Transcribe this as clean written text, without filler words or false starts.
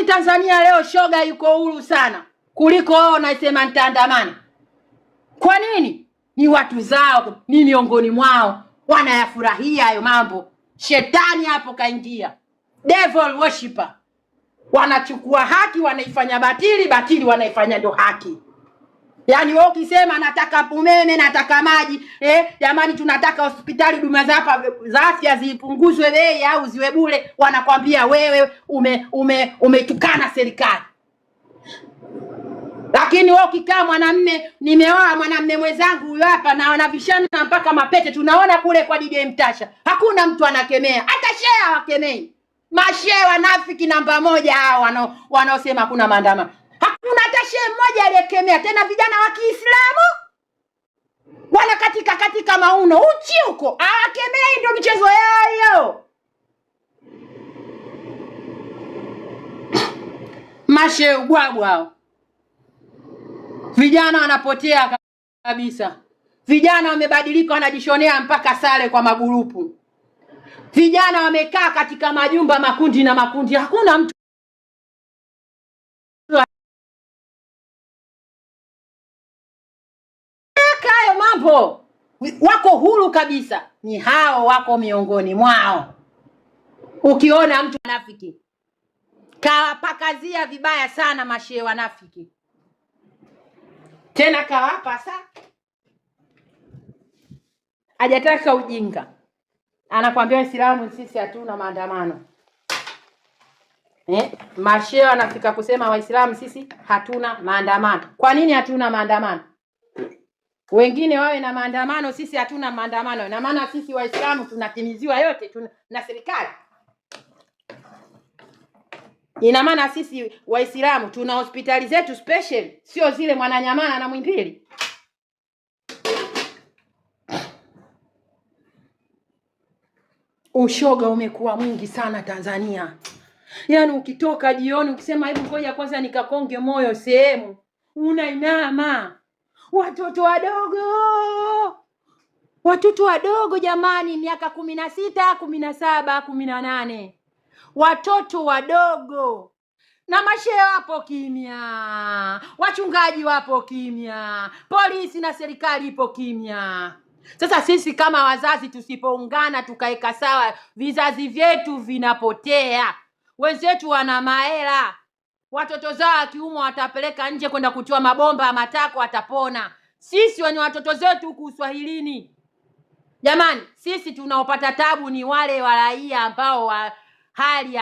nini Tanzania leo shoga yuko huru sana kuliko wao wanasema nitaandamana? Kwa nini? Ni watu zao, ni miongoni mwao, wanayafurahia hayo mambo. Shetani hapo kaingia, devil worshipper. Wanachukua haki wanaifanya batili, batili wanaifanya ndio haki. Yaani wewe ukisema nataka umeme, nataka maji, jamani tunataka hospitali huduma za hapa za afya zipunguzwe bei au ziwe bure, wanakwambia wewe umetukana serikali. Lakini wewe ukikaa mwanamme, nimeoa mwanamme mwenzangu huyu hapa na wanavishana mpaka mapete, tunaona kule kwa DJ Mtasha. Hakuna mtu anakemea, hata shehe hawakemei. Mashehe wanafiki namba moja hao wanaosema hakuna maandamano. Hakuna hata shehe mmoja aliyekemea. Tena vijana wa Kiislamu wanakatika katika mauno uchi huko, hawakemei. Ndio michezo yao. Mashehe ubwabwa hao. Vijana wanapotea kabisa. Vijana wamebadilika, wanajishonea mpaka sare kwa magurupu. Vijana wamekaa katika majumba makundi na makundi, hakuna mtu hayo mambo, wako huru kabisa. Ni hao wako miongoni mwao. Ukiona mtu anafiki kawapakazia vibaya sana mashehe wanafiki, tena kawapa sa hajataka ujinga, anakwambia Waislamu sisi hatuna maandamano. Mashehe wanafika kusema Waislamu sisi hatuna maandamano. Kwa nini hatuna maandamano? Wengine wawe na maandamano, sisi hatuna maandamano. Na maana sisi Waislamu tunatimiziwa yote na serikali. Ina maana sisi Waislamu tuna hospitali zetu special, sio zile Mwananyamala na Mwimbili. Ushoga umekuwa mwingi sana Tanzania. Yaani ukitoka jioni ukisema hebu ngoja kwanza nikakonge moyo sehemu, unainama. Watoto wadogo, watoto wadogo jamani, miaka 16, 17, 18, watoto wadogo. Na mashehe wapo kimya, wachungaji wapo kimya, polisi na serikali ipo kimya. Sasa sisi kama wazazi tusipoungana tukaeka sawa, vizazi vyetu vinapotea. Wenzetu wana mahela, watoto zao akiumwa watapeleka nje kwenda kutoa mabomba ya matako, watapona. Sisi wenye watoto zetu huku uswahilini, jamani, sisi tunaopata tabu ni wale wa raia ambao wa hali ya